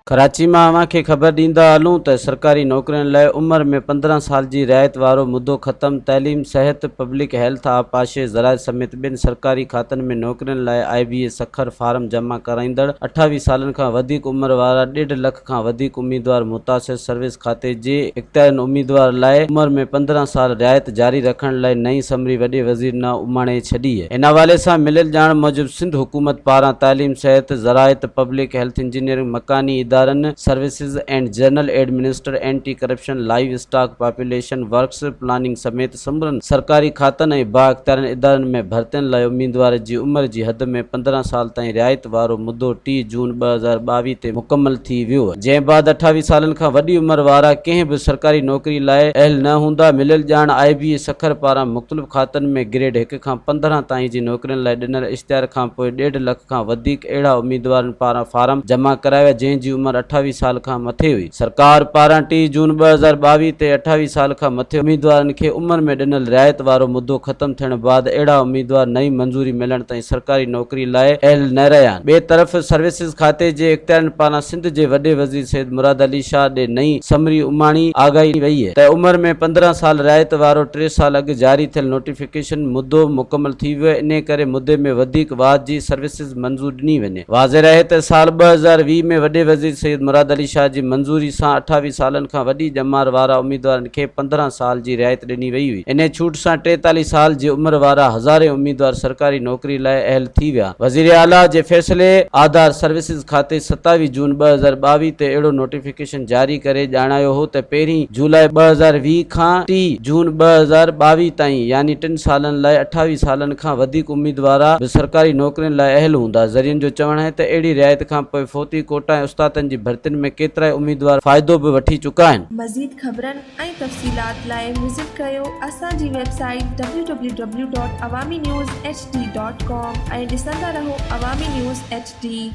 ڪراچي مان اوهان کي خبر ڏيندا هلون ته سرڪاري نوڪرين لاء عمر ۾ 15 سال جي رعايت وارو مدو ختم، تعليم، صحت، پبلڪ هيلٿ، آبپاشي، زراعت سميت ٻين سرڪاري کاتن ۾ نوڪرين لاء آء بي اي سکر فارم جمع ڪرائيندڙ 28 سالن کان وڌيڪ عمر وارا ڏيڍ لک کان وڌيڪ اميدوار متاثر سروس کاتي جي اختيارين اميدوار لاء عمر ۾ 15 سال رعايت جاري رکڻ لاء نئين سمري وڏي وزير ڏانهن اماڻي ڇڏي. ان حوالي سان مليل ڄاڻ موجب سنڌ حڪومت پاران تعليم، صحت، زراعت، پبلڪ هيلٿ انجنيئرنگ، مڪاني ادارن، services and general administer, anti corruption, livestock, population works, planning سميت سمورن سرڪاري کاتن ۽ بااختيارن ادارن ۾ ڀرتين لاء اميدوار جي عمر جي حد ۾ 15 سال تائين رعايت وارو مدو 30 جون 2022 تي مڪمل ٿي ويو جنهن بعد 28 سالن کان وڏي عمر وارا ڪنهن به سرڪاري نوڪري لاء اهل نه هوندا مليل ڄاڻ آء بي اي سکر پاران مختلف کاتن ۾ گريڊ هڪ کان 15 تائين جي نوڪرين لاء ڏنل اشتهار کانپوء ڏيڍ لک کان وڌيڪ اهڙا اميدوارن پاران فارم جمع ڪرايا ويا جنهن جي عمر 28 سال کان مٿي هئي. سرڪار پاران 30 جون 2022 تي 28 سال کان مٿي اميدوارن کي عمر ۾ ڏنل رعايت وارو مدو ختم ٿيڻ بعد اهڙا اميدوار نئين منظوري ملڻ تائين سرڪاري نوڪري لاء اهل نه رهيا آهن. ٻئي طرف سروسز کاتي جي اختيارين پاران سنڌ جي وڏي وزير سيد مراد علي شاهه ڏي نئين سمري اماڻي آگاهي وئي ته عمر ۾ 15 سال رعايت وارو ٽي سال اڳ جاري ٿيل نوٽيفڪيشن مدو مڪمل ٿي ويو آهي انهي ڪري مدي ۾ وڌيڪ واڌ جي سروسز منظور ڏني وڃي. واضح رهي ته سال 2020 ۾ وڏي وزير سيد مراد علي شاهه جي منظوري سان 28 سالن کان وڏي ڄمار وارا اميدوارن کي 15 سال جي رعايت ڏني وئي هئي. انهي ڇوٽ سان 43 سال جي عمر وارا هزارين اميدوار سرڪاري نوڪري لاء اهل ٿي ويا. وزيراعليٰ جي فيصلي آڌار سروسز کاتي 27 جون 2022 تي اهڙو نوٽيفڪيشن جاري ڪري ڄاڻايو هو ته پهرين جولاء 2020 کان 30 جون 2022 تائين يعني ٽن سالن لاء 28 سالن کان وڌيڪ اميدوارا به سرڪاري نوڪرين لاء اهل هوندا. ذريعن جو چوڻ آهي ته اهڙي رعايت کان پوء فوتي ڪوٽا ۽ استادن جي ڀرتين ۾ ڪيترائي اميدوار فائدو به وٺي چڪا آهن. مزيد خبرن ۽ تفصيلات لاء وزٽ ڪريو اسان جي website W W W dot Awami news H D dot com ۽ ڏسندا رهو عوامي نيوز ايڇ ڊي.